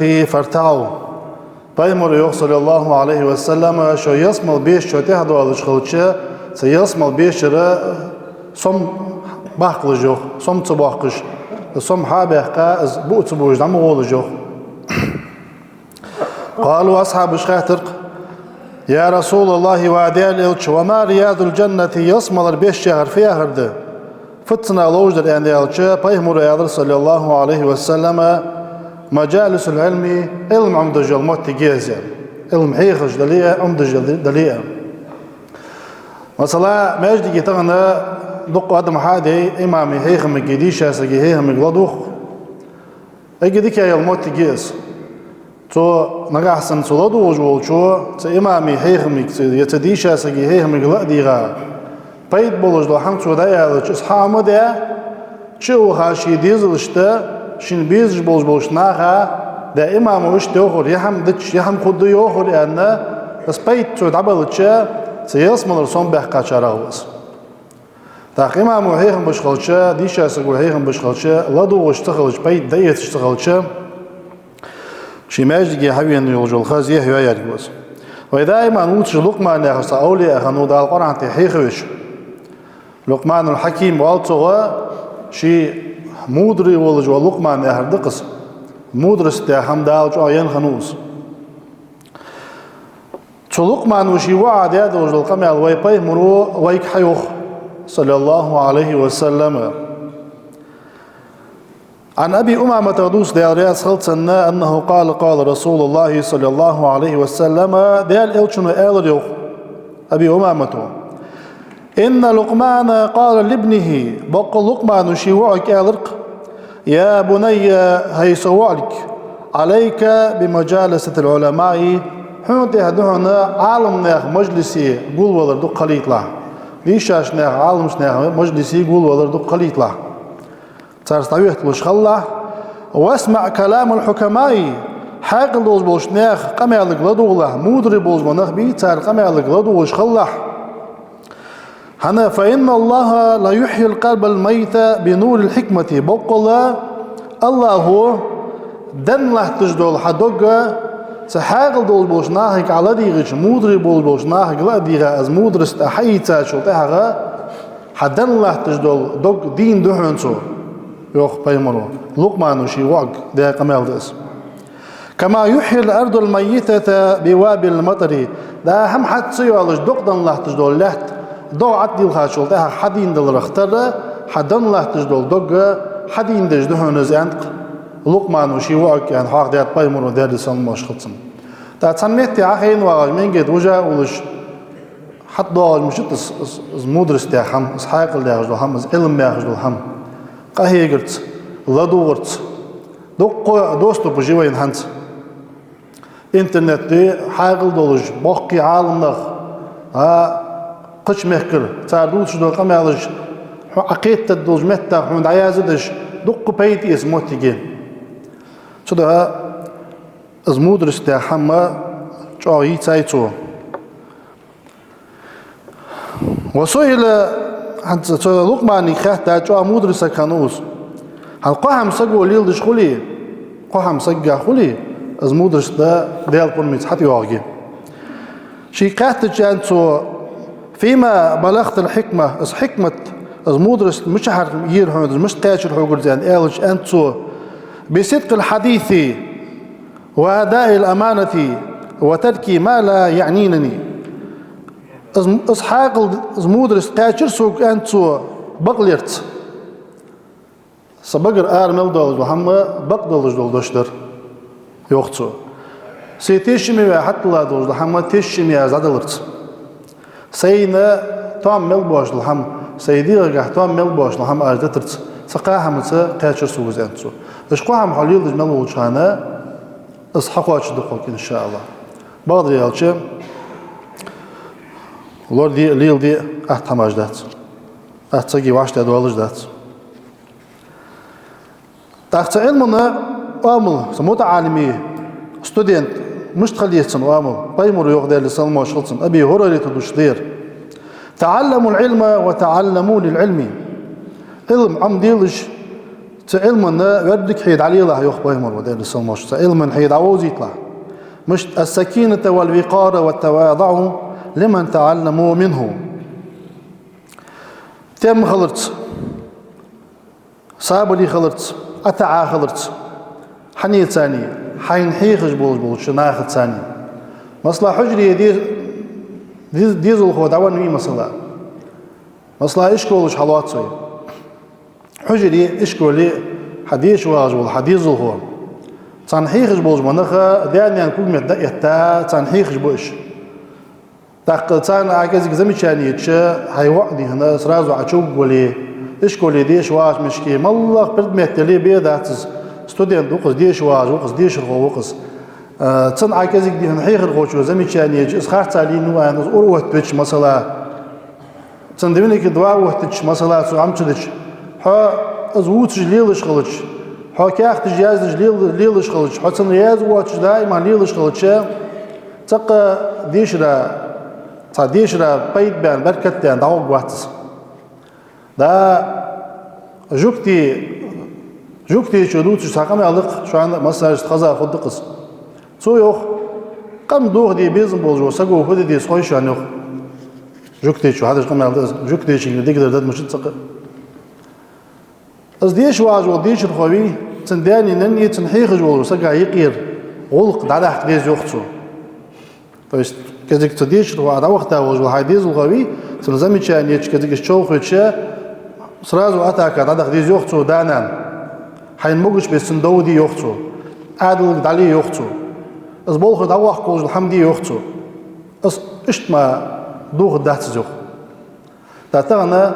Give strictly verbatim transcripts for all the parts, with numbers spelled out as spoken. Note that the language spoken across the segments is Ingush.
فارتعوا. Пайхамара йоах, صلى الله عليه وسلم, шо ялсмале беша чу тӀехьа доалаш хилча, цу ялсмале бешара сом баккхалаш, йоах, сом ца боаккхаш, сом хьа а баьккха, из буа ца буаш дӀа ма гӀолаш, йоах. قالوا, асхьабаша хаьттар-кх: يا رسول الله, ва Даьла элча, وما رياض الجنة, ялсмалера беш яхар фу яхар да? Фуццана ловш дар, аьнна, аьлча, Пайхамара аьлар, صلى الله عليه وسلم: مجالس العلم, Ӏилма Ӏомадеш йола моттиг я из, аьнна. Ӏилма хьехаш дале а, Ӏомадеш дале а. Масала, маьждиге тахан дукха адам хьадий, имама хьехамга, дийшача сага хьехамга ладувгӀ. Эггара дика йола моттиг я из. Цо нагахьа санна цо ладувгӀаш волчо цу имама хьехамга, цу, е цу дийшача сага хьехамга ла а дийгӀа, пайда болаш дола хӀама цо дӀааьлча, из хьа а ма даь, чу а ваха ший дезалашта, шийна безаш болаш болча наха, да, имамо иштта йоахар, ер хӀама дича, ер хӀама хургда йоахар, аьнна, из пайда цо дӀабелча, цу ялсмалера сом баьккхачарех ва из. ТӀаккха имамо хьехам беш хилча, дийшача саго хьехам беш хилча, ладувгӀаш ца хилча, пайда дӀаэцаш ца хилча, ший маьждиге хьавена йолаш йола ха зехьа йоаяргья из. Вай даиман вувцаш Лукъман яхаш цхьа овлияъ хиннав, Дала Къуръан тӀа хьехавеш. Лукъманул Хьаким оал цох, ший мудрый волаш вола Лукъман яхар да-кх из. Мудрость яха хӀама Дала чӀоагӀа енна хиннав из. Цу Лукъмано ший воӀа даь долаш дола къамаьл вай Пайхамаро вайга хьайоах, صلى الله عليه وسلم. عن أبي أمامة, дувц, Даьла раьза хилва цунна, أنه قال: قال رسول الله صلى الله عليه وسلم, Даьла элчано аьлар, йоах, Аби Умамато: إن لقمان قال لابنه, боккъала Лукъмано ший воӀага аьлар-кх: يا بني, хӀай са воӀалг, عليك بمجالسة العلماء, хьона тӀехьа да хьона Ӏаламнаьха мажлисе гулвалар дукха хилийталахь. Дийшача наьха, Ӏаламча наьха мажлисе гулвалар дукха хилийталахь. Царца дӀахьотталуш хилалахь. واسمع كلام الحكماء, хьаькъал долаш болча наьха къамаьлага ладувгӀалахь, мудрый болаш бола нах бий, цар къамаьлага ладувгӀаш хилалахь. ХӀана, فإن الله ليحيي القلب الميت بنور الحكمة. Боккъала АллахӀо денна латташ дола хьа дог цу хьаькъал долаш болча нахага Ӏа ладийгӀача, мудрый болаш болча нахага ла а дийгӀа, из мудрость Ӏа хьаийцачул тӀехьагӀа, хьа денна латташ дола дог дийна ду хьона цо, йоах Пайхамаро. Лукъмано ший воӀага даь къамаьл да из. كما يحيي الأرض الميتة بوابل المطر. ДӀа хӀама хьа ца йоалаш докъа денна латташ дола лаьтта догӀа Ӏодийлхачул тӀехьагӀа хьадийна даларах тара, хьа денна латташ дола дог хьадийна деш да хьона из, аьннад-кх Лукъмано ший воӀага, аьнна, хьоахадаьд Пайхамаро, Даьлера салам-моаршал хилда цунна. ТӀаккха цхьан метте Ӏохайна вагӀаш, мегаргда вижа а волаш, хьатӀадоагӀаш ма дац из, из, из мудрость яха хӀама, из хьаькъал яхаш дола хӀама, из Ӏилма яхаш дола хӀама. Къахьегарца, ладувгӀарца. Дуккха доступаш я вайна хӀанз. Интернет да, хьаькъал долаш, боккхий Ӏаламнах, а, кхыча мехкара, цар дувцаш дола къамаьлаш, хьона Ӏа кхетаргдолча меттах хьона дӀаязде дезаш, дуккха пайда эца моттиг я. Цудухьа из мудрость яха хӀама чӀоагӀа йийцай цо. وسئل, хӀанз цу Лукъманага хаьттад, чӀоагӀа мудрый саг хиннав из. ХӀанз кхо хӀама саго леладеш хуле, кхо хӀама сагагахь хуле, из мудрость Даьла пурмаца хьатӀайоагӀаргья. Шийга хаьттача, аьннад цо: فيما بلغت الحكمة, из хьикмат, из мудрость мичахьара ера хьона, из мишта кхаьчар хьогара из, аьнна, аьлча, аьннад цо: بصدق الحديث وأداء الأمانة وترك ما لا يعنيني. Из, из хьаькъал, из мудрость кхаьчар сога, аьннад цо, бакълерца. Са багара ара мел доаллаш дола хӀама бакъ долаш дола дош дар, йоах цо. Сай тешаме ваь хьатӀадилла долаш дола хӀама тешаме яь из дӀадаларца. Сайна тоам мел боацаш дола хӀама, сай дегӀагахь тоам мел боацаш дола хӀама аз дитарца, цу кхаь хӀамаца кхаьчар сога из, аьннад цо. Уж кхо хӀама хьо леладеш мел волча хана, из хьакхоачаргда хьога, иншааллахӀ. Бакъдар аьлча, лораде а, леладе а атта хӀамаш дац. Атта сага вӀаштӀехьадоалаш дац. ТӀаккха цу Ӏилман оамал, цу мутаӀаллима, студента, мишта хила еза цун оамал? Пайхамаро йоах, Даьлера салам-моаршал хилда цунна, Аби ХӀурайрата дувцаш дар: تعلموا العلم وتعلموا للعلم. Ӏилма Ӏомаделаш, Цу Ӏилманна верриг хье дӀалелахь, йоах пайхамара, Даьла салам-моаршал, цу Ӏилманна хье дӀавовзийталахь. Мишта: «السكينة والوقار والتواضع لمن تعلموا منه». Тем хиларца, сабаре хиларца, ӀотаӀа хиларца, хьанна царна, хьайна хьехаш болаш болча нахаца царна. Масала, хьужаре де-, де-, дезалхо дӀавенна вий, масала. Масала, ишколаш хьалоац вай. Хьужаре, ишколе хьа деша вагӀаш вола хьа дезалхо. Царна хьехаш болча наха даь-наьна когаметта дӀаэтта, царна хьехаш ба уж. ТӀаккха царна Ӏа кӀезига замечани еча, хьай воӀ дийхьа, сразу Ӏа чувггавале, ишколе деша вагӀача мишке, моллагӀа предмет яле бе дац из, студент ва-кх из, деша вагӀаш ва-кх из, дешархо ва-кх из. Э, цунна Ӏа кӀезига дийхьа хьехархочо замечани еча, из харцахьа лийннав аьнна, из ура оттавича, масала, цун дневнике два оттадича, масала, цо Ӏомадича, хьо из вувцаш лелаш хилча, хьо каьхаташ яздеш лел-, лелаш хилча, хьо цунна раьза воацаш даим лелаш хилча, цхьаккха дешара, цхьа дешара пайда баьнна, беркат баьнна дӀагӀоргвац из. Да, жугти-, жугтечо дувцаш цхьа къамаьл да-кх, шоана массанена хеза хургда-кх из. Цо йоах: «Къам дохаде безам болаш вола саго фу де деза хой шоана?» — йоах. Жугтечо хьадеш къамаьл да из, жугтечунга дикадар дад мушит цакъа. Из деша вагӀаш вола дешархо вий, цун даьна, нанна, цунна хьехаш волча сага юкъера гӀулакх дӀадаккха деза, йоах цо. То есть, кӀезига цу дешархо, Ӏа дӀавахийта волаш вола хьай дезалхо вий, цунна замечани еча, кӀезига из човхавича, сразу атака дӀадаха деза, йоах цо, да-нана. Хьайна могаш беса цунна дов де, йоах цо. Ӏаьдалга дӀале, йоах цо. Из болх дӀаваккха волаш вола хӀама де, йоах цо. Из иштта мара дохаргдац из, йоах. ТӀаккха тахан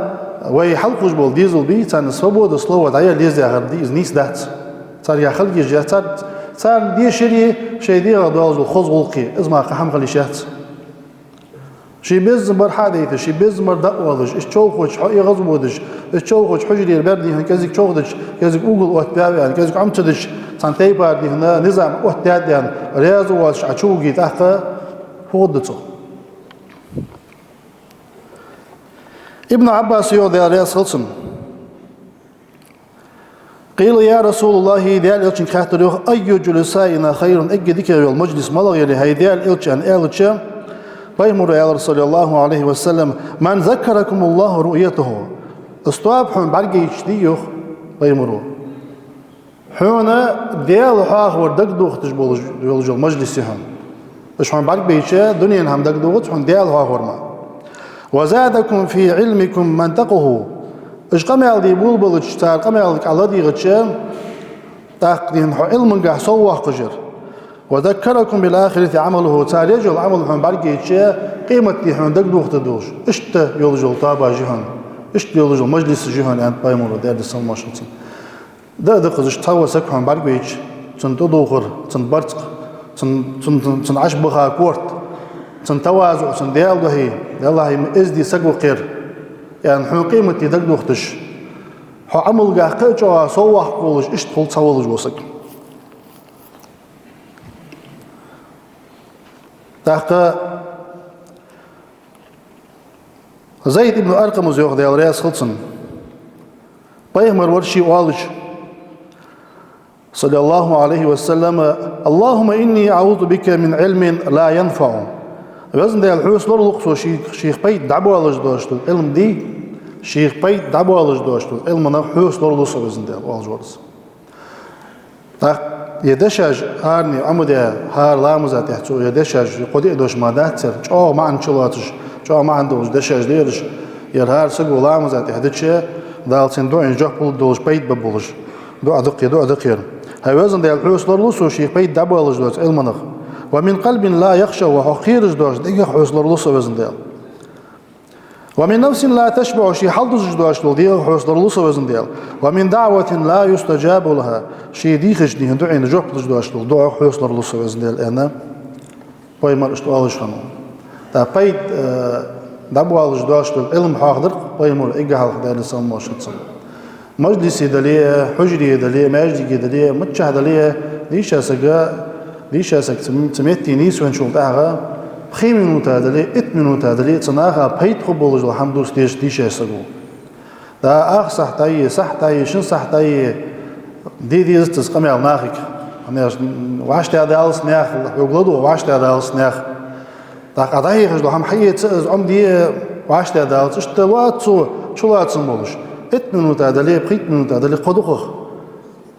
вай хьалкхувш бола дезал бий, царна свобода слова дӀаяла еза яхар дий, из нийса дац. Царга хила еза яц, цар-, царна дешаре, шоай дегӀах долаш дола хоза гӀулакхе, из мара кхы хӀама хила йиш яц. Ший безам бар хьадайташ, ший безам бар дӀаоалаш, из човхавича хьо эгӀазводаш, из човхавича хьужарера бер дийхьа кӀезига човхадича, кӀезига угол оттабаьб аьнна, кӀезига Ӏомадича, цхьан тайпара дийхьа низам оттадаьд аьнна, раьза воацаш Ӏа чувуге, тӀаккха фу хургда цох? Ибн Ӏаббаса йоах, Даьла раьза хилва цунна: «قيل يا رسول الله», Даьла Элчанга хаьттар, йоах: «أي جلسائنا خير», эггара дикагӀа йола мажлис малагӀа я, хӀай Даьла Элча, аьнна аьлча, пайхамара аьлар, صلى الله عليه وسلم: «من ذكركم الله رؤيته». Из тоаба хьона бӀаргайча дий, йоах пайхамара. Хьона Даьла хьоахавар дагадохийташ болаш, йолаш йола мажлис я хьона. Уж хьона бӀаргабайча, дунен хӀама дагадоагӀац хьона, Даьла хьоахавар мара. «وزادكم في علمكم منطقه». Уж къамаьл де болабелча, цар къамаьлага Ӏа ладийгӀача, тӀаккха дийхьа хьо Ӏилмангахьа соввоаккхаш яр. «وذكركم بالآخرة عمله». Цар еш йола Ӏамал хьона бӀаргайча, къематди хьона дагадохийтаргдолаш. Иштта йолаш йола тоабаш я хьона. Иштта йолаш йола мажлисаш я хьона, аьннад пайхамара, Даьла салам-моаршал хилда цунна. Да а да-кх из, иштта цхьа вола саг хьона бӀаргавайча, цун тӀадувхар, цун барзкъа, цун, цун, цун, цун Ӏаш баха корта, цун тавазуӀ, цун Даьла духьа, Даьллахьа, ма эздий саг ва-кх ер, аьнна, хьона къематди дагадохийташ, хьо Ӏамалгахьа кхы а чӀоагӀа соввоаккхаш волаш, иштта хул цхьа волаш вола саг. ТӀаккха Зайд ибн Аркъама йоах, Даьла раьза хилва цунна, пайхамар вар ше оалаш, صلى الله عليه وسلم: «اللهم إني أعوذ بك من علم لا ينفع». Везан Даьла, хьоца лоралу-кх со ший-, шийх пайда дӀабоалаш доацаш дола Ӏилма дий, шийх пайда дӀабоалаш доацаш дола Ӏилманах хьоца лоралу со, Везан Даьла, оалаш вар из. ТӀаккха ер дешаш хӀаране Ӏомадаь, хӀара ламаза тӀехьа цо ер дешаш, кхо-диъ дош мара дац ер, чӀоагӀа маӀан чулоацаш, чӀоагӀа маӀан долаш дешаш да ераш, ер хӀара саго ламаза тӀехьа дича, Дала цун дуӀайна жоп лургдолаш, пайда бергболаш. ДуӀа да-кх ер, дуӀа да-кх ер. ХӀай Везан Даьла, хьоца лоралу со шийх пайда дӀабоалаш доацача Ӏилманах. «ومن قلب لا يخشع», хьох кхераш доацача дегах хьоца лоралу со, Везан Даьла. «ومن نفس لا تشبع», ше хьалдузаш доацаш дола дегӀах хьоца лоралу со, Везан Даьла. «ومن دعوة لا يستجاب لها», ше дийхача дийхьа дуӀайна жоп луш доацаш дола дуӀах хьоца лоралу со, Везан Даьла, аьнна, пайхамар иштта оалаш хиннав. ТӀаккха пайда, э, дӀабоалаш доацаш дола Ӏилма хьоахадир-кх пайхамара эггара хьалха, Даьла салам-моаршал хилда цунна. Мажлисе дале а, хьужаре дале а, маьждиге дале а, миччахьа дале а, дийша саг, дийша саг цу, цу метте нийсвенначул тӀехьагӀа пхи минута дале а, итт минута дале а, цу наха пайда хургболаш дола хӀама дувца деза дийшача саго. Да, ах сахьат а е, сахьат а е, шин сахьат а е, Де дезац из къамаьл нахага. ХӀана аьлча вӀаштӀехьадалац наьха, хьога ладувгӀа вӀаштӀехьадалац наьха. ТӀаккха Ӏа дӀахьехаш дола хӀама хьаэца, из Ӏомаде, вӀаштӀехьадалац. Иштта лоацца, чулоацам болаш, итт минута дале, пхийтта минута дале, кхо дукхагӀа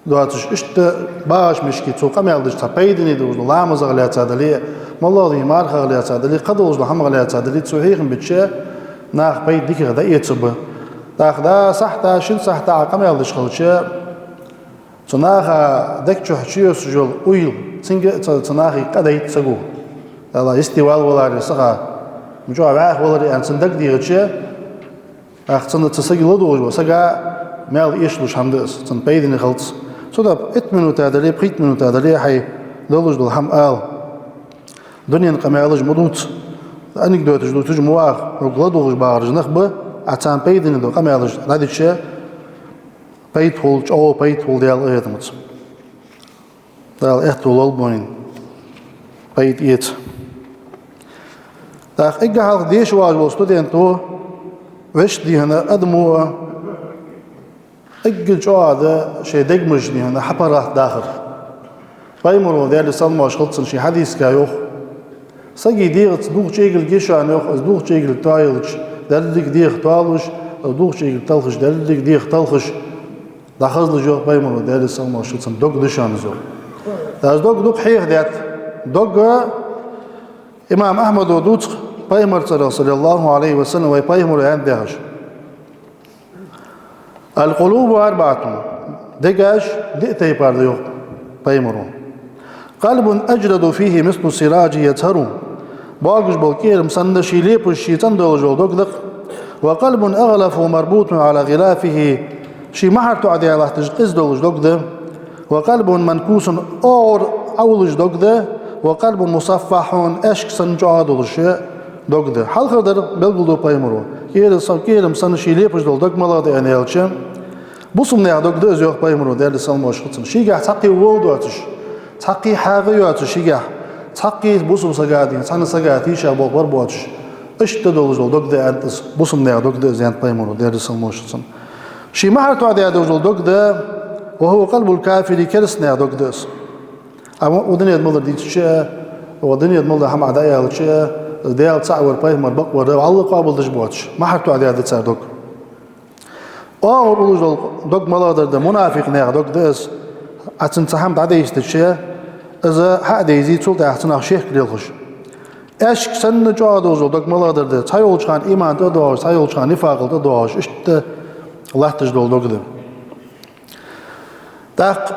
доацаш, иштта багӀача мишка цо къамаьл деш цхьа пайдане долаш дола ламазах лаьца дале, моллагӀа дийнахьа мархах лаьца дале, кхыдолаш дола хӀамах лаьца дале, цо хьехам беча, наха пайда дикагӀа дӀаэцаргба. ТӀаккха дӀа сахьта, шин сахьта Ӏа къамаьл деш хилча, цу наха дег чу чуйоссаш йола уйла, цунга а цу, цу нахага къа дайта саго. Дала йисте валлаларе сага, ма чӀоагӀа вӀаьха валаре аьнна цун дагадехача, тӀаккха цунна цу сага ладувгӀаш вола сага маьл эшалуш хӀама да из, цунна пайдане хилац. Цудухьа итт минута дале, пхийтта минута дале, хьай долаш дола хӀама ала. Дунен къамаьлаш ма дувца, анекдоташ дувцаш ма вагӀа, хьога ладувгӀаш багӀараш нах ба, Ӏа царна пайдане дола къамаьлаш дӀадича, пайда хул, чӀоагӀа пайда хул Даьла къахетамца. Дала аьттув лолба вайна пайда эца. ТӀаккха эггара хьалха деша вагӀаш вола студент ва, вешта дийхьа адам ва, эггара чӀоагӀа да шоай дегамаш дийхьа хьапаргӀатта дахар. Пайхамара, Даьлера салам-моаршал хилда цунна, ший хьадисага йоах: сага дегӀаца дулх чӀегилг я шоана, йоах, из дулх чӀегилг тоаелча, деррига дегӀ тоалуш, из дулх чӀегилг талхаш, деррига дегӀ талхаш, дӀахазалуш, йоах Пайхамара, Даьлера салам-моаршал хилда цунна, дог да шоана из, йоах. ТӀаккха из дог дукха хьехадаьд. Дог имам Ахьмада дувц Пайхамара цӀерагӀа, صلى الله عليه وسلم, вай Пайхамара аьннад яхаш: القلوب أربعة, дегаш диъ тайпара да, йоах Пайхамара. قلب أجرد فيه مثل السراج يزهر, богаш бола кӀерам санна ший лепаш ший цӀена долаш дола дог да-кх. وقلب أغلف مربوط على غلافه, ший мухьар тоӀадаь латташ къиза долаш дог да. وقلب منكوس, оагӀув Ӏовиллаш дог да. وقلب مصفح, аьшк санна чӀоагӀа долаш дог да. Хьалхардар белгалду Пайхамара. КӀера са-, кӀерам санна ший лепаш дола дог малагӀа да аьнна аьлча, бусалба наьха дог да из, йоах Пайхамара, Даьлера салам-моаршал хилда цунна. Шийгахь цхьаккха вола доацаш, цхьаккха хьагӀ йоацаш шийгахь, цхьаккха бусалба сага дийна, цхьан сага тийшаболх бар боацаш, иштта долаш дола дог да аьннад из, бусалба наьха дог да из, аьннад Пайхамара, Даьлера салам-моаршал хилда цунна. Ший мухьар тоӀадаь долаш дола дог да, وهو قلب الكافر, кераста наьха дог да из. Амма укх дунен тӀа мел дар дийцача, укх дунен тӀа мел дар хӀама дӀааьлча, Даьла цаӀ вар, Пайхамар бакъ вар, вӀалла къоабалдеш боацаш, мухьар тоӀадаь да цар дог. ОагӀув Ӏовиллаш дола дог малагӀдар да, мунафикъ наьха дог да из. Ӏа цунна цхьа хӀама дӀадайзадича, из хьа а дайзе, цул тӀехьагӀа цунах шек лелхаш. Аьшк санна чӀоагӀа долаш дола дог малагӀдар да, цхьайолча хана иман тӀа а доагӀаш, цхьайолча хана нифакъал тӀа а доагӀаш, иштта латташ дола дог да. ТӀаккха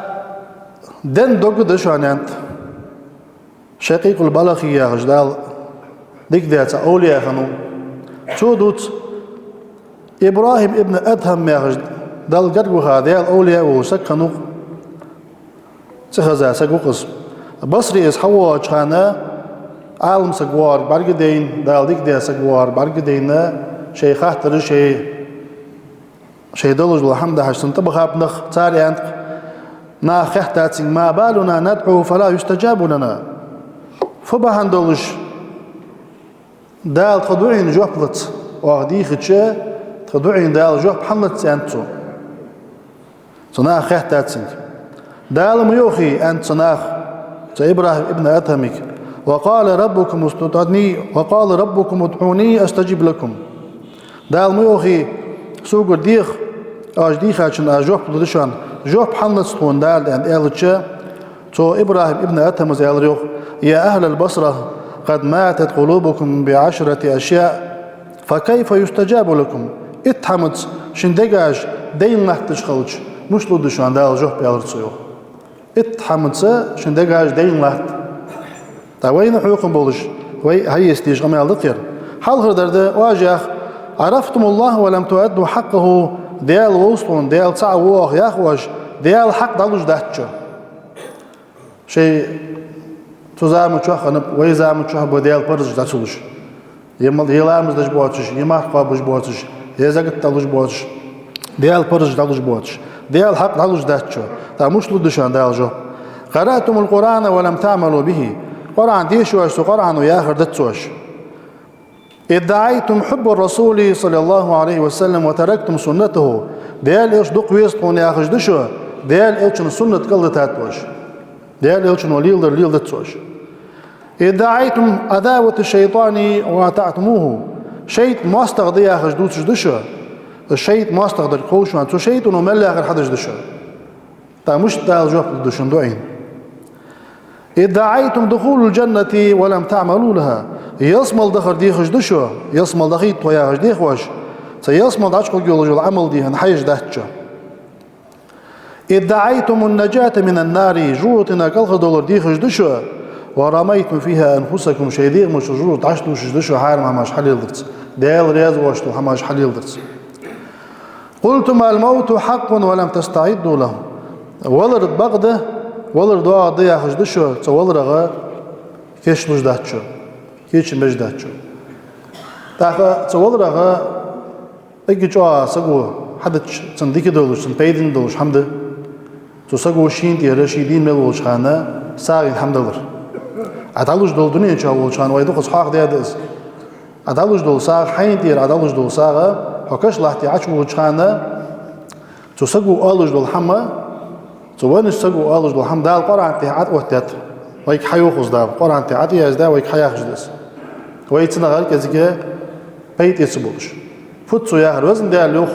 ден дог да шоана, аьннад. Шакъикъул Балхи яхаш, Дала дика даь цхьа овлияъ хиннав. Цо дувц, ИбрахӀим ибн Адхьам яхаш, Далла гарга ваха, Даьла овлияъ волаш саг хиннав-кх. ЦӀихеза саг ва-кх из. Басре из хьавоагӀача хана, Ӏалам саг воагӀар бӀаргадайна, Дала дика даь саг воагӀар бӀаргадайна, шоай хаттараш, шоай шоай долаш дола хӀама дахьаш цунна тӀабахаб нах. Цар аьннад-кх: наха хаьттад цунга: ما بالنا ندعو فلا يستجاب لنا؟ Фу бахьан долаш Дала тха дуӀайна жоп лац, оаха дийхача, тха дуӀайна Дала жоп хӀана лац, аьннад цо. Цу наха хаьттад цунга. Дала ма йоахий, аьннад цу наха, цу ИбрахӀим ибн Адхьамига: وقال ربكم ادعوني، وقال ربكم ادعوني أستجب لكم. Дала ма йоахий, согара деха, оаш дийхачунна аз жоп лургда шоана, жоп хӀана лац тхона Дала, аьнна аьлча, цу ИбрахӀим ибн Адхьама аьлар, йоах: يا أهل البصرة، قد ماتت قلوبكم بعشرة أشياء، فكيف يستجاب لكم؟ Итт хӀамаца шун дегаш дайна латташ хилча, мишта лургда шоана Дала жоп, аьлар цо, йоах. Итт хӀамаца шун дегаш дайна латт. ТӀаккха вайна хьокхам болаш, вай хьаэца дезаш къамаьл да-кх ер. Хьалхардар да, оаш йоах: عرفتم الله ولم تؤدوا حقه, Даьла вовз тхона, Даьла цаӀ ва оаха, йоах оаш, Даьла хьакъ дӀалуш дац шо. Шоай цу заман чухь хиннаб, вай заман чухь ба Даьла парзаш дӀа ца луш. Е мал-, е ламаз деш боацаш, е марха кхоабаш боацаш, е закат дӀалуш боацаш, Даьла парзаш дӀалуш боацаш, Даьла хьакъ дӀалуш дац шо. ТӀаккха мишта лургда шоана Дала жоп? قرأتم القرآن ولم تعملوا به. Къуръан деша оаш, цу Къуръано яхар дац оаш. ادعيتم حب الرسول صلى الله عليه وسلم وتركتم سنته. Даьла Элча дукха веза тхона яхаш да шо, Даьла Элчан суннат кӀалдитад оаш. Даьла Элчано леладар леладац оаш. ادعيتم عداوة الشيطان وأطعتموه. ШайтӀа моастагӀа да яхаш дувцаш да шо. ШайтӀа моастагӀа дар ховш ван, цу шайтӀано мел яхар хьадеш да шо. ТӀаккха мишта Дала жоп лу да шун дуӀайна? ادعيتم دخول الجنة ولم تعملوا لها. Ялсмала дахар дехаш да шо, ялсмала дахийта тхо яхаш дех оаш. Цу ялсмала дӀачукхувргйолаш йола Ӏамал дехар хьаеш дац шо. ادعيتم النجاة من النار, жожагӀатенах кӀалхардовлар дехаш да шо, ورميتم فيها أنفسكم, шоай дегӀамаш жожагӀате дӀачудувшаш да шо, хьарам хӀамаш хьалеладарца, Даьла раьза воацаш дола хӀамаш хьалеладарца. قلتم الموت حق ولم تستعدوا له. Валар бакъ да, валар доагӀаргда яхаш да шо, цу валарах кийчлуш дац шо, кийча беш дац шо. ТӀаккха цу валарах эггара чӀоагӀа саго хьадича, цунна дика долаш, цунна пайдана долаш хӀама да. Цу саго шийна тӀера ший дийна мел волча хана сагӀийна хӀама далар. Ӏа дӀалуш дола дунен чу волча хана вай дукхаза хьоахадаьд из. Ӏа дӀалуш дола сагӀа, хьайна тӀера Ӏа дӀалуш дола сагӀа, хьо каша лахьте ӀочувоагӀача хана, цу саго оалаш дола хӀама, цу веннача саго оалаш дола хӀама Дала Къуръан тӀа ӀотӀаоттадаьд. Вайга хьайоах из Дала, Къуръан тӀа ӀотӀаяздаь, вайга хьаяхаш да из. Вай цунах кӀезига пайда эца болаш. Фуд цо яхар? Везан Даьла, йоах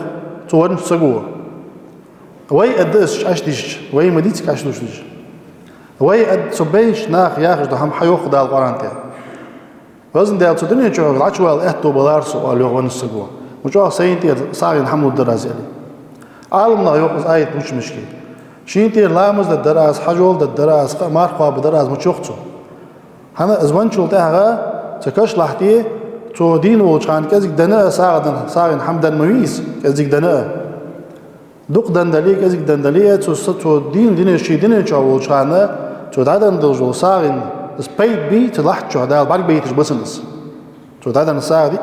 цу веннача саго. Вай аргда из Ӏочудийшача, вай ма дий цига Ӏочудувцаш. Вай аргда цу бейнача наха яхаш дола хӀама, хьайоах Дала Къуръан тӀа. Везан Даьла, цу дунен чу хьога дӀачувала аьттув балар сона, оал, йоах, веннача саго. Ма чӀоагӀа сайна тӀера сагӀийна хӀама лургдар аз, аьле. Ӏаламнаха йоах из аят бувцача мишта. Шийна тӀера ламаз дергдар аз, хьажол дергдар аз, кхы а марха кхоабаргдар аз, ма йоах цо. ХӀана, из венначул тӀехьагӀа цу каша лахьте, цо дийна волча хана кӀезига денна а, сагӀа денна, сагӀийна хӀама денна ма вий из, кӀезига денна а. Дукха денна дале а, кӀезига денна дале а, цо са-, цо дийна дунен, ший дунен чу волча хана, цо дӀаденна долаш дола сагӀийна из пайда бий, цу лахьта чу Дала бӀаргабайташ ба цунна из. Цо дӀаденна сагӀа дий,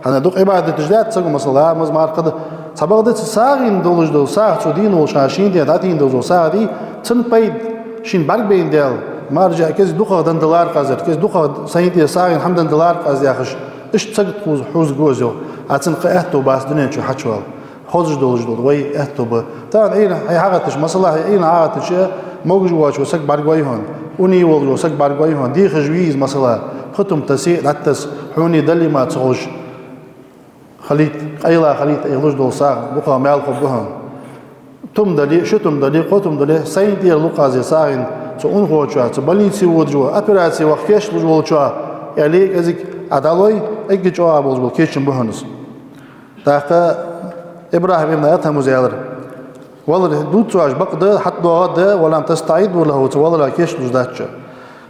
хӀана, дукха Ӏибадаташ даьд саго, масала, ламаз, марха да. Цхьабакъда цу сагӀийна долаш дола сагӀа, цо дийна волча хана шийна тӀера дӀадийна долаш дола сагӀа дий, цун пайда шийна бӀаргабайна Даьла, маржа кӀезига дукхагӀа денна далар-кх аз, кӀезига дукхагӀа сайна тӀера сагӀийна хӀама денна далар-кх аз яхаш, иштта сагота хьувз-, хьувзаргва из, йоах. Ӏа цунна кхы аьттув бац дунен чу хьачувала. Хозаш долаш дола вай аьттув ба. Тахан Ӏуйрийна хьай хьагӀатташ, масала, хьай Ӏуйрийна хьагӀаттача, могаш воацаш вола саг бӀаргавайна хьона, унийна волаш вола саг бӀаргавайна хьона, дехаш вий из, масала, пхи тума тесе, дӀатесе, хьона дале а ма ца ховш, хилийта, къайла хилийта, эгӀлуш дола сагӀа, дукха маьл хургба хьона. Тума дале, ши тума дале, кхо тума дале, сайна тӀера лу-кх аз ер сагӀийна, цу унахочоа, цу больнице водаш вола, операци ваха кийчлуш волчоа, аьле, кӀезига Ӏа дӀалой, эггара чӀоагӀа болаш бола кийчам ба хьона из. ТӀаккха ИбрахӀим ибн Адхьама аьлар: валар дувц оаш бакъ да, хьатӀадоагӀаргда, ولم تستعدوا له, цу валарах кийчлуш дац шо.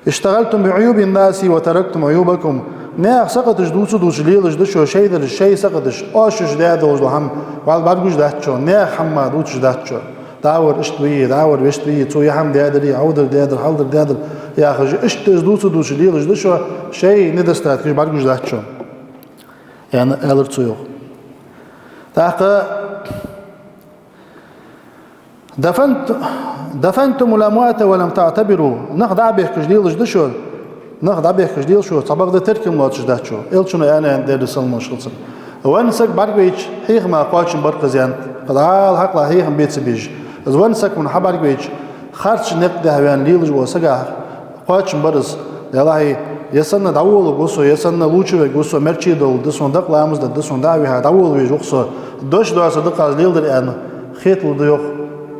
اشتغلتم بعيوب الناس وتركتم عيوبكم. Наьха сакхаташ дувца-дувца лелаш да шо, шоай дараш, шоай сакхаташ, оаш шоаш даь долаш дола хӀама, вӀалла бӀаргагуш дац шо, наьха хӀама дувцаш дац шо. ДӀавар иштта вий, дӀавар вешта вий, цо ер хӀама даьдар, Ӏовдар даьдар, хьалдар даьдар, яхаш, иштта из дувца-дувца лелаш да шо, шоай недостаткаш бӀаргагуш дац шо. Яьнна аьлар цо, йоах. ТӀаккха دفنت-, دفنتم الأموات ولم تعتبروا. Нах дӀабехкаш лелаш да шо, нах дӀабехкаш лела шо, цхьабакъда теркам лоацаш дац шо. Элчано аьннад, Даьла салам-моаршал хилда цунна. Венна саг бӀаргавайча, хьехама кхоачам бар-кх из, аьннад. Кхы дӀахо хьакъехьа хьехам бе ца безаш. Из венна саг хьона хьабӀаргавайча, харцача никъ тӀа ваьнна лелаш вола саг хьакхоачам бар из. Делахь, е санна дӀаволавергва со, е санна лувчавергва со, мерчи долаш да сона, дакъа ламаз дергда сона, дӀа а вихьа, дӀаволавеш ва-кх со, дош доацар да-кх аз леладер аьнна, хеталургда, йоах,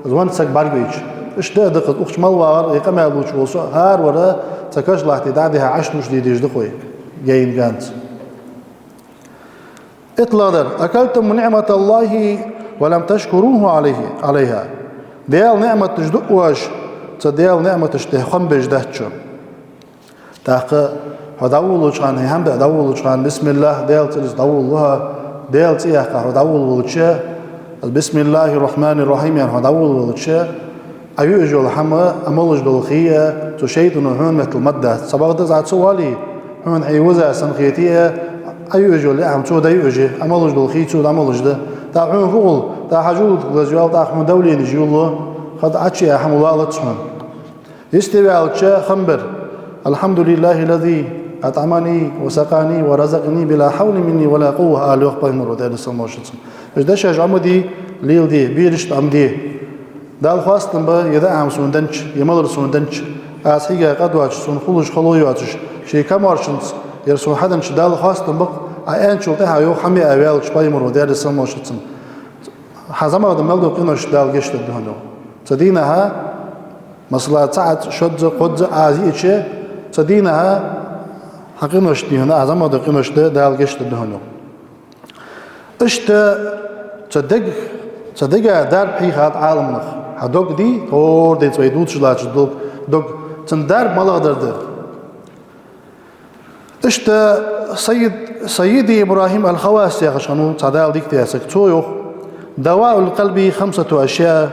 из венна саг бӀаргавайча. Иштта да-кх из, укх чу мел вагӀар, е къамаьл лувча вола со, хӀара вар цу каша лахьте дӀа а дихьа, Ӏочудувцаш дезаш да-кх вай, гейн ганца. ИтлагӀдар: أكلتم نعمة الله ولم تشكروه عليه, عليها. Даьла ниӀматаш ду оаш, цу Даьла ниӀматашта хоам беш дац шо. ТӀаккха хьо дӀаволавелча хана, хьай хӀама бе дӀаволавелча хана, بسم الله, Даьла цӀерца дӀаволалу хьо, Даьла цӀи яьккха хьо дӀаволавелча, بسم الله الرحمن الرحيم аьнна хьо дӀаволавелча, Ӏа юаш йола хӀама, Ӏа молаш дола хий а, цу шайтӀано хьона меттел ма дац. Цхьабакъда из Ӏа ца оале, хьона хьай веза санна хете а, Ӏа юаш йола яа хӀама цо дӀаюаш я, Ӏа молаш дола хий цо дӀамолаш да. ТӀаккха хьона фу хул, тӀаккха хьа желудок лазайоал, тӀаккха хьона давленеш йолалу, хӀаьта Ӏочуяь хӀама лоалац хьона. Йисте ваьлча хоам бар: الحمد لله الذي أطعمني وسقاني ورزقني بلا حول مني ولا قوة, ала, йоах, пайхамара, Даьла салам-моаршал хилда цунна. Уж дешаш Ӏомаде, леладе, берашта Ӏомаде. Дала хоастам ба, ер даа хӀама сона деннача, ер малар сона деннача, аз хьийга къа доацаш, сона хулаш хало йоацаш, ший камаьршанца ер сона хьаденнача Дала хоастам ба-кх, Ӏа аьнначул тӀехьагӀа йоах хьа миа ваьлча пайхамара, Даьла салам-моаршал хилда цунна. Хьа зӀамагӀа даь мел дола къинош Дала гешт дергда хьона, йоах. Цу дийнахьа, масала, цхьаъ, шозза, кхозза Ӏа из йиача, цу дийнахьа хьа къинош, дий хьона, Ӏа зӀамагӀа даь къинош да, Дала гешт дергда хьона, йоах. Иштта цу дег, цу дега дарба хьийхад Ӏаламнаха. Хьа дог дий, тхьовра денз вай дувцаш латташ дола дог, цун дарба малагӀдар да. Иштта Сайид, Сайиди ИбрахӀим аль-Хаввас яхаш хиннав цхьа Дала дика даь саг. Цо йоах: «دواء القلب خمسة أشياء».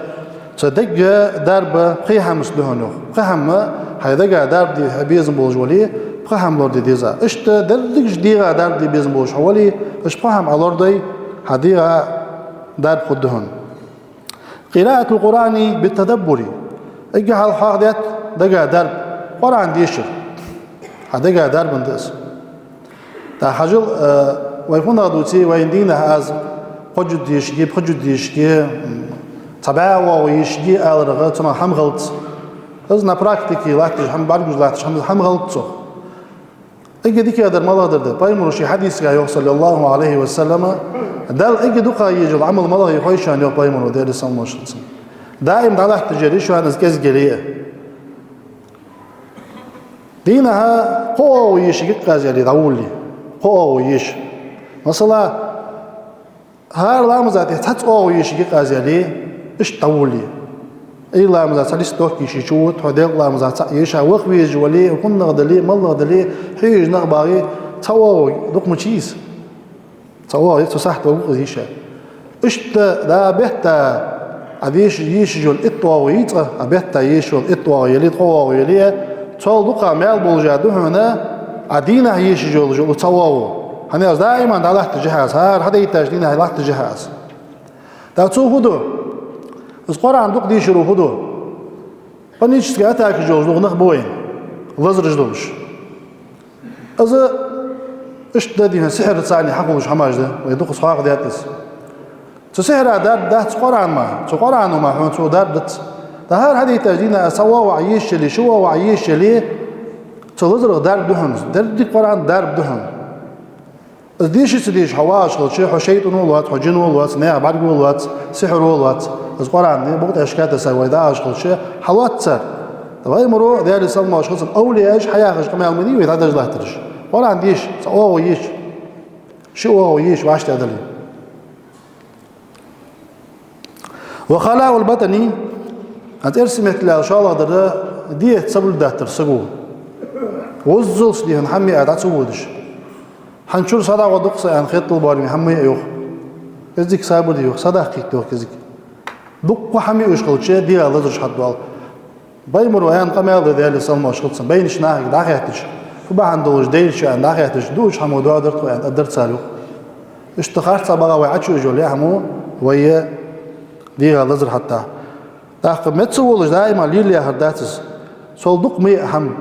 Цу дега дарба пхи хӀамаца да хьона, йоах. Пхи хӀама, хьай дега дарба де хьа безам болаш вале, пхи хӀама лораде деза. Иштта дерригаш дегӀа дарба де безам болаш хьо вале, уж пхи хӀама Ӏа лорадой, хьа дегӀа дарба хургда хьона. «قراءة القرآن بالتدبر». Эггара хьалха хьоахадаьд дега дарба Къуръан дешар. Хьа дега дарба да из. ТӀаккха хьажал, э, вай фуннагӀа дувце, вайна дийнахьа аз кхо жуз дешаргья, пхи жуз дешаргья, м, цхьа бӀаь оагӀув ешаргья аларах, цунах хӀама хилац. Из на практике латташ хӀама, бӀаргагуш латташ хӀама, хӀама хилац цох. Эггара дикагӀдар малагӀдар да? Пайхамара ший хьадисагахь йоах, صلى الله عليه وسلم, Далла эггара дукха езаш йола Ӏамал малагӀа я хой шоана, йоах пайхамара, Даьла салам-моаршал хилда цунна. Даим дӀалатташ яр я шоана из кӀезига яле а. Дийнахьа кхо оагӀув ешаргья-кх аз яле, дӀаволале. Кхо оагӀув еша. Масала, хӀара ламаза тӀа цхьацца оагӀув ешаргья-кх аз яле, иштта дӀаволале. Ӏуйра ламаза цхьа листок ешача, тхо делкъа ламаза цхьаъ еша, ваха везаш вале, хӀаннагӀа дале, малагӀа дале, хьежаш нах багӀе, цхьа оагӀув дукха ма ца йий из. Цхьа оагӀув я, цу сахьте вагӀа-кх из еша. Иштта, да, бетта, Ӏа деша, ешаш йола итт оагӀув йий цкъа, Ӏа бетта ешаш йола итт оагӀув яле, ткъо оагӀув яле а, цул дукха маьл болаш да хьона Ӏа дийнахьа ешаш йола цхьа оагӀув. ХӀана аьлча даим дӀалатташ я хьа из, хӀара хьадайтача дийнахьа латташ я хьа из. ТӀаккха цо фу ду? Из Къуръан дукха дешаро фу ду? Панически атакаш йолаш дукха нах ба вайна, лазараш долаш. Из иштта да, дий хьона, сихьрацара хьахулаш хӀамаш да, вай дукхаза хьоахадаьд из. Цу сихьра дарба дац Къуръан мара, цу Къуръано мара хьона цо дарба дац. ТӀаккха хӀара хьадайтача дийнахьа цхьа оагӀув Ӏа ешаш яле, ши оагӀув Ӏа ешаш яле, цу лазарах дарба да хьона из, деррига Къуръан дарба да хьона. Из деша ца деша хьо вагӀаш хилча, хьо шайтӀано лоац, хьо жино лоац, наьха бӀарго лоац, сихьро лоац. Из Къуръан букъ тӀа шкатаса вай дагӀаш хилча, хьалоац цар. Пайхамара, Даьла салам-моаршал хилда цунна, овлияаша хьаяхаш къамаьл ма дий вай дӀадеш латтараш. Къуръан деша, цхьа оагӀув еша, ши оагӀув еша, вӀаштӀехьадале. «وخلاء البطن», хӀанз эрсий меттала аьлча, шоллагӀдар, дегӀаца сабулдаттар саго. Вуззалца, дий хьона, хӀама яа дӀа ца водаш. Хьа чура сагӀа дӀагӀоргда-кх са аьнна хеталуш бола хӀама ма яа, йоах. КӀезига сабар де, йоах, сагӀа дӀакхийтта, йоах, кӀезига. Дукха хӀама юаш хилча, дегӀа лазараш хьадоал. Пайхамара аьнна къамаьл да, Даьла салам-моаршал хилда цунна, байнача нахага дӀахаьттача, фу бахьан долаш дайра шо аьнна дӀахаьттача, дуача хӀамо доадар тхо аьнна, аргдар цар, йоах. Иштта харцахьа багӀа вай Ӏочуяжа йола яа хӀамо вай дегӀа лазар хьатта. ТӀаккха меца волаш даим лелаяхар дац из. Цул дукха ма яа хӀама.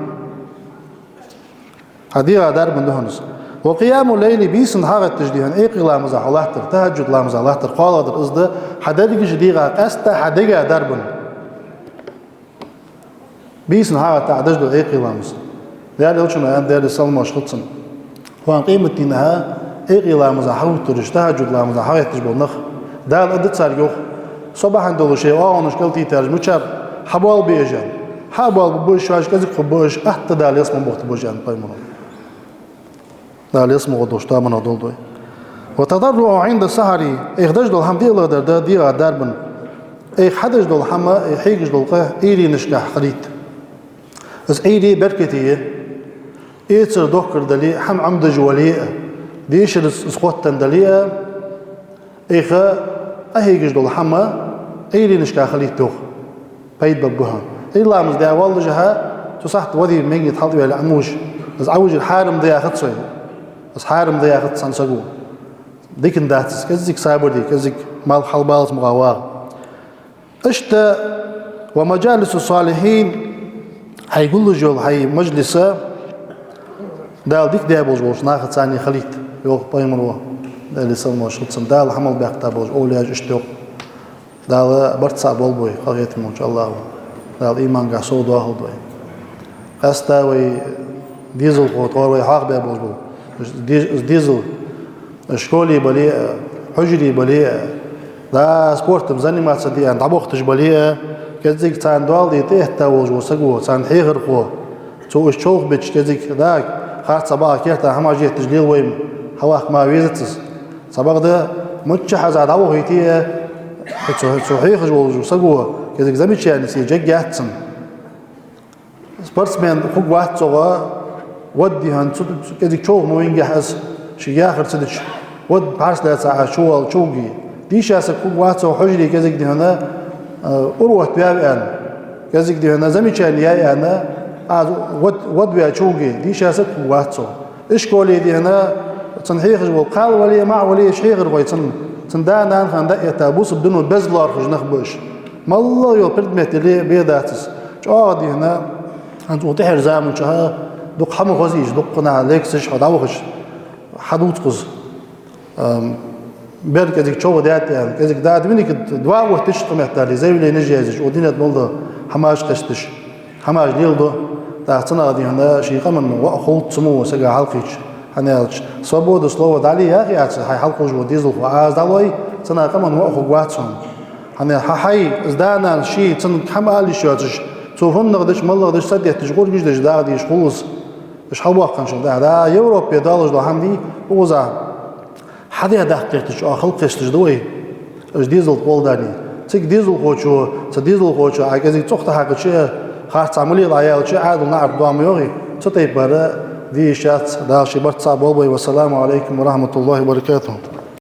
Хьа дегӀа дарба да хьона из. «وقيام الليل», бийсан хьагӀетташ, дий хьона, Ӏуйкъе ламаза хьо латтар, тахӀажжуд ламаза латтар, кхоалагӀдар из да, хьа дерригача дегӀа къаьстта хьа дега дарба. Бийсан хьагӀетта Ӏа деш дола Ӏуйкъе ламаз. Даьла Элчано аьннад, Даьла салам-моаршал хилда цунна: «Кхоана къематдийнахьа Ӏуйкъе ламаза хьагӀоттараш, тахӀажжуд ламаза хьагӀетташ бола нах, Дала аргда царга, йоах, со бахьан долаш шоай оагӀонаш кӀалтийтараш мичаб, хьабоалабе уж, аьнна. Хьа а боалабергба уж, шоаш кӀезига хургба уж, атта Дала ялсмале бохийтаргба уж», аьннад пайхамара. Дала ялсмале гӀоргдолаш тамана долда вай. «وتضرعه عند السحر», айха деш дола хӀама диълагӀдар да дегӀа дарба. Айха хьадеш дола хӀама, айха хьегаш дола къа Ӏуйренашка хилийта. Из Ӏуйре беркате я. Эцар дохкар дале а, хӀама Ӏомадеш вале а, дешарца из хоттаденна дале а, айха Ӏохьегаш дола хӀама Ӏуйренашка хилийта, йоах. Пайда бергба хьона. Ӏуйра ламаз даь воаллашехьа, цу сахьте вади мегнет хьалтӀаваьле Ӏомавеш, из Ӏовижар хьарам да яхац вайна. Из хьарам да яхац цхьан саго. Дикан дац из, кӀеззига сабар де, кӀеззига малх хьалбаллалца мукъагӀа вагӀа. Иштта, «ومجالس الصالحين», хьай гуллуш йола хьай мажлиса Дала дика даь болаш болча нахаца цхьана хилийта, йоах пайхамара, Даьла салам-моаршал хилда цунна, Дала хьа мел баьккха болча овлияаша иштта йоах. Дала барт цхьа болба вай, къахетам болча АллахӀа. Дала иманга совдоахалда вай. Къаьстта вай дезалхо, тхьовра вай хьоахабаь болаш бола дез-, дезал, школе бале а, хьужаре бале а, да, спортом заниматься де аьнна дӀабохийташ бале а, кӀезига царна доал де тӀехьа волаш вола саго, царна хьехархо, цо уж човхабича кӀезига, да, харцахьа-бакъахьа керта хӀамаш етташ лела вай-м хьаваккха ма везац из. Цхьабакъда миччахьа из дӀавохийте а, цу, цу хьехаш волча саго кӀезига замечани е еш яц цунна. Спортсмен хургвац цох, вад дихьан цу, цу кӀезига човха ма вингехь из, ший яхар ца дича, вад пхьарс лаьца Ӏа чувоал, чувоале. Дийша саг хургвац цох хьужаре кӀезига дихьан, э, ура оттаваьв аьнна, кӀезига дихьан замечани яьй аьнна, Ӏа вад, вад ваь чувоале. Дийша саг хургвац цох. Ишколе дихьан, цунна хьехаш вола кхал вале, маӀа вале, уж хьехархой цунна, цун да-нана хинна дӀаэтта, бусалба дино беза лоархӀаш нах ба уж. МаллагӀа йола предмет яле а бе дац из. ЧӀоагӀа дихьан, хӀанз укх тӀехьарча заман чухь дукха хӀама хоза йиш, дукха наха лекцеш хьадувцаш, хьадувц укхаза. Ам, бер кӀезига човха даьд аьнна, кӀезига да, дминика два оттадича тхо меттали, заявленеш язъеш, укх дунен тӀа мел дола хӀамаш кхестадеш, хӀамаш леладу. ТӀаккха цунах дихьан ший къаман воӀ хул цу мо сага хьалкхийча, хӀана аьлча, свобода слова дӀале яхе а, хьай хьалкхувш вола дезалхо Ӏа из дӀалой, цунах къаман воӀ хургвац хьона. ХӀана аьлча хьа-, хьай из да-нана ший цунна хӀама ала йиш йоацаш, цо хӀаннагӀа дича, маллагӀа дича, са детташ, гӀургаш деш, дагӀа дезаш хул из. Уж хьалбоаккханчул тӀехьагӀа, да, Европе долаш дола хӀама дий, укхаза хьадаь даккха гӀерташ, чӀоагӀа халкъ кхесташ да вай, уж дезал тӀа гӀолла дале. Цига дезалхочо, цу дезалхочо Ӏа кӀезига цӀогӀа тӀахьекхача, харцахьа ма лела Ӏа аьлча, Ӏаьдал наӀарга доагӀа ма йоагӀий, цу тайпара де йиш яц. Дала ший барт цхьа болба вай. والسلام عليكم ورحمة الله وبركاته.